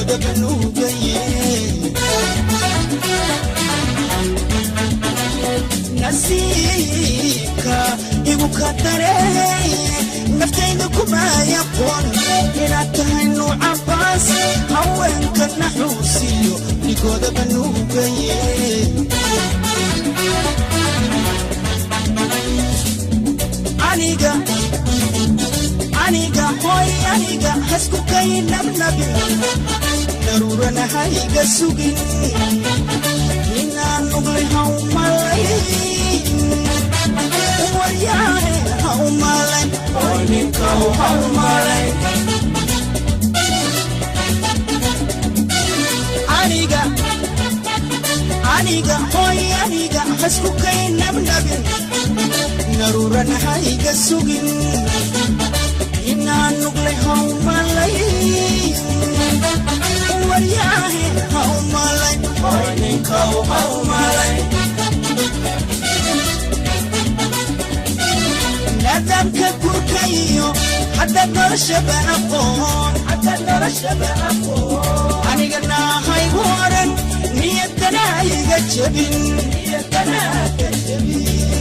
dhigooda banuugaye nasiibka igu kadare naftayda kuma yaqoon inaad tahay nuuca baas haweenka naxuusiyo dhigooda banuugaye aniga aniga hoy aniga hasku kay nabnabin daruurana hayga sugin inaan nuglay hawmalayn waryaane hawmalayn hoyninkow hawmalayn aniga aniga hoy aniga hasku kay nabnabin daruurana hayga sugin inaan nuglay hawmalayn waryaane hawmalayn hoyninkow hawmalayn nidaamka guurka iyo haddaad noloshaba aqoon aniga naahaygu oran niyadana iga jabin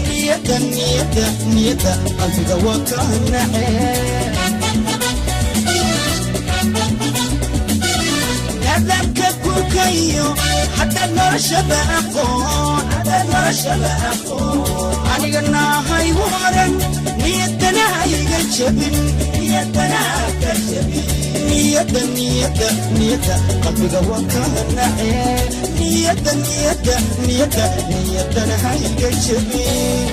niyadda niyadda niyadda qalbiga waa ka nacee nidaamka guurka iyo haddaad noloshaba aqoon aniga naahaygu oran niyadana iga jabin niyadda niyadda niyadda qalbiga waa ka nacee niyadda niyadda niyadda niyaddana ha iga jabin.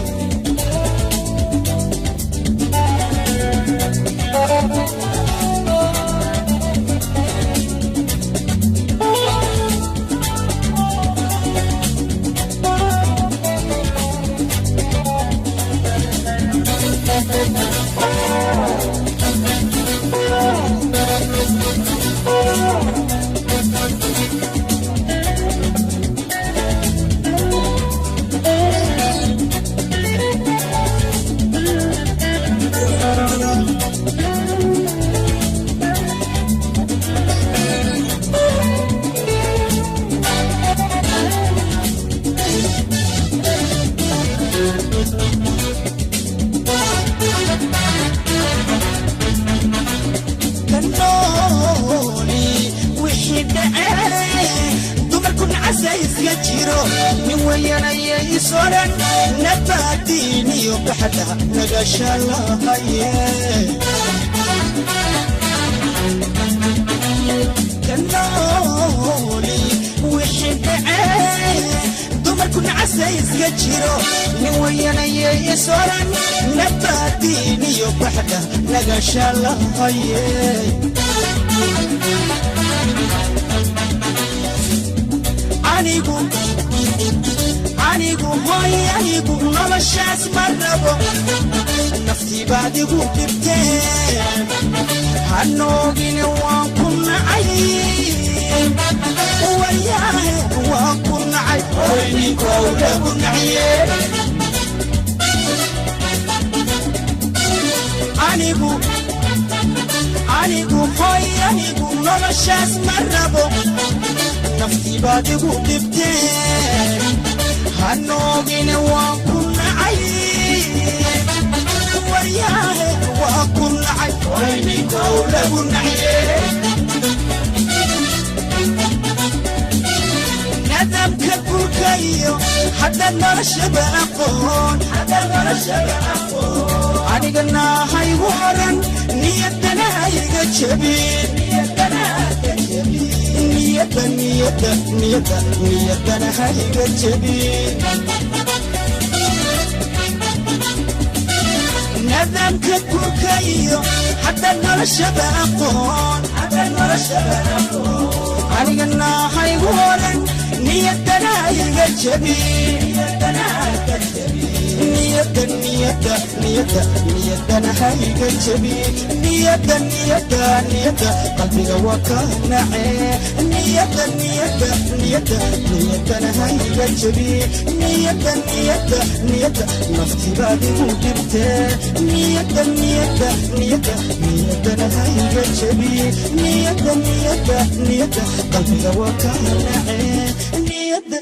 Anigu hoy anigu noloshaas ma rabo naftii baad igu dhibteen hanoogine waan ku nacay waryahe waan ku nacay hoyninkow lagu naciye anigu anigu hoy anigu noloshaas ma rabo naftii baad igu dhibteen hanoogine waan ku nacay waryahe waan ku nacay hoyninkow lagu naciye nidaamka guurka iyo haddaad noloshaba aqoon aniga naahaygu oran niyaddana iga jabin niyadda niyadda niyadda niyaddana ha iga jabin nidaamka guurka iyo haddaad noloshaba aqoon aniga naahaygu oran niyaddana iga jabin niyadda Niyadda, niyadda, niyadda, niyaddana hayga jabi. Niyadda, niyadda, niyadda, qalbiga waa ka nace. Niyadda, niyadda, niyadda, niyaddana hayga jabi. Niyadda, niyadda, niyadda, naftibaad igu dhibtee. Niyadda, niyadda, niyadda, niyaddana hayga jabi. Niyadda, niyadda, niyadda, qalbiga waa ka nace. Niyadda.